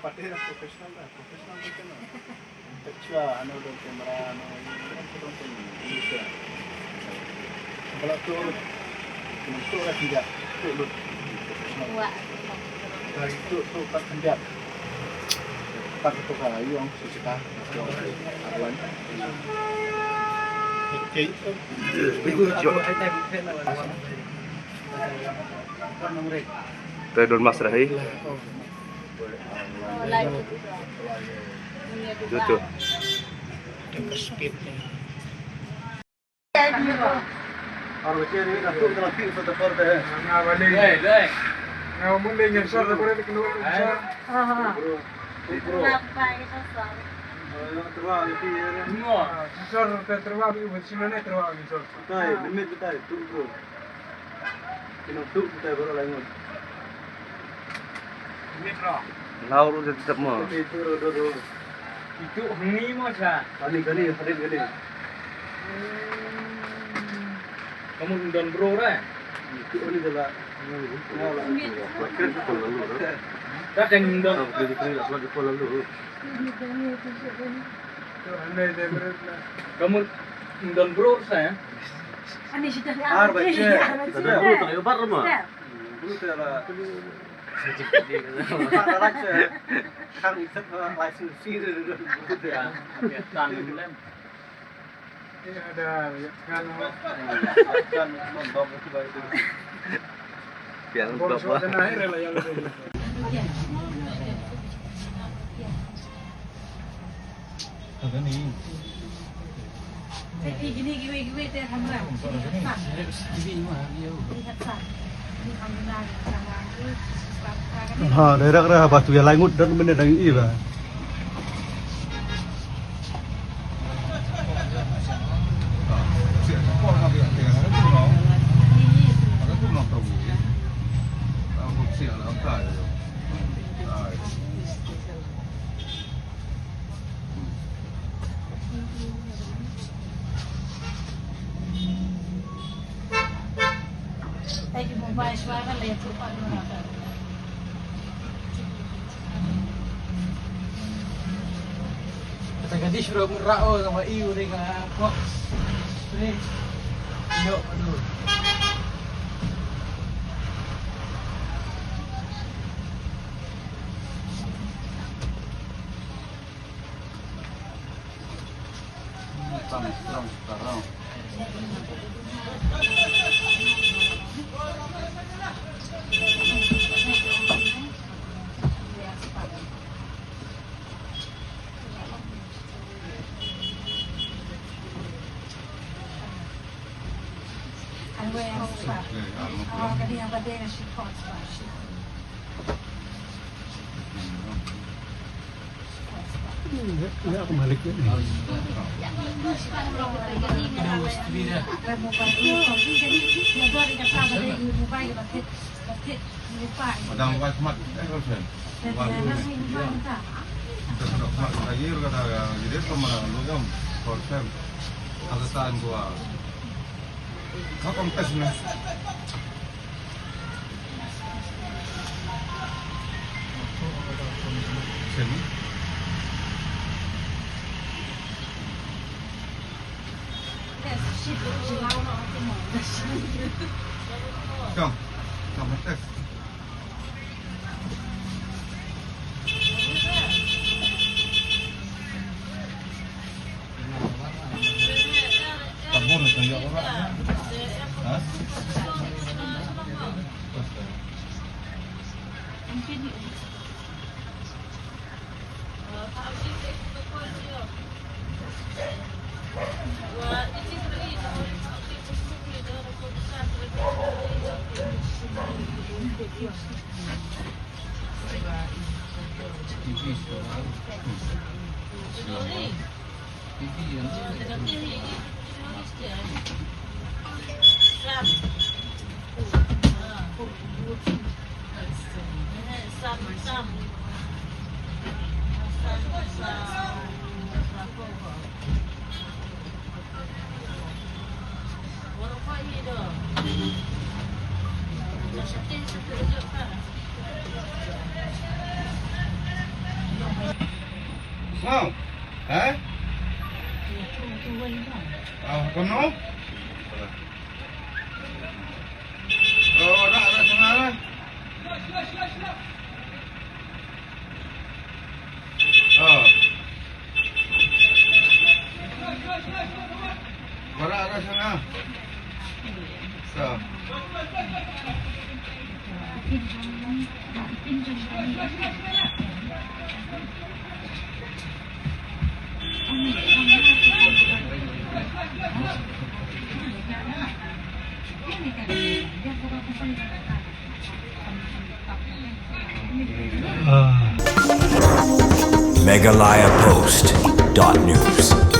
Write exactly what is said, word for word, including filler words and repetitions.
Pate da professional da, professional da kena. Tachwa ano do camera ano, ano do camera. Bala tu, tu da tidak, tu lut. Wah. Dari tu tu tak tidak. Tak tu ka yung sejuta. Awan. Okay. Itu jok. Te don mas rahi. Tutu. Lau ruh da tetap mo. Itu hangi mo cha. Kani kani kani kani. Kamu don bro ra. Itu ani dala. Ka teng don. Kamu don bro sa ya. Ani sita. Ar bache. Ada bro tak yobar mo. Bro tak lah. Piang top lah. Ha, direct ra ba tu ya lai ngut don mynne dang i ba. Kata gadis suruh merau sama iu dengan kok. Ni. Yok, aduh. Madam Wai Khmat, eh, Rosen. Wai Khmat. Kita sudah Khmat, kita gir kata, jadi sama lu jam, Rosen. Ada tan gua. Kau kompes ni. Sini. Chong, chong, test. Tabun, tayok, ha? Wow. Eh? Oh, kono? Oh, dah, dah, tengah dah. Oh. Wala na sana. So. Meghalaya Post dot news.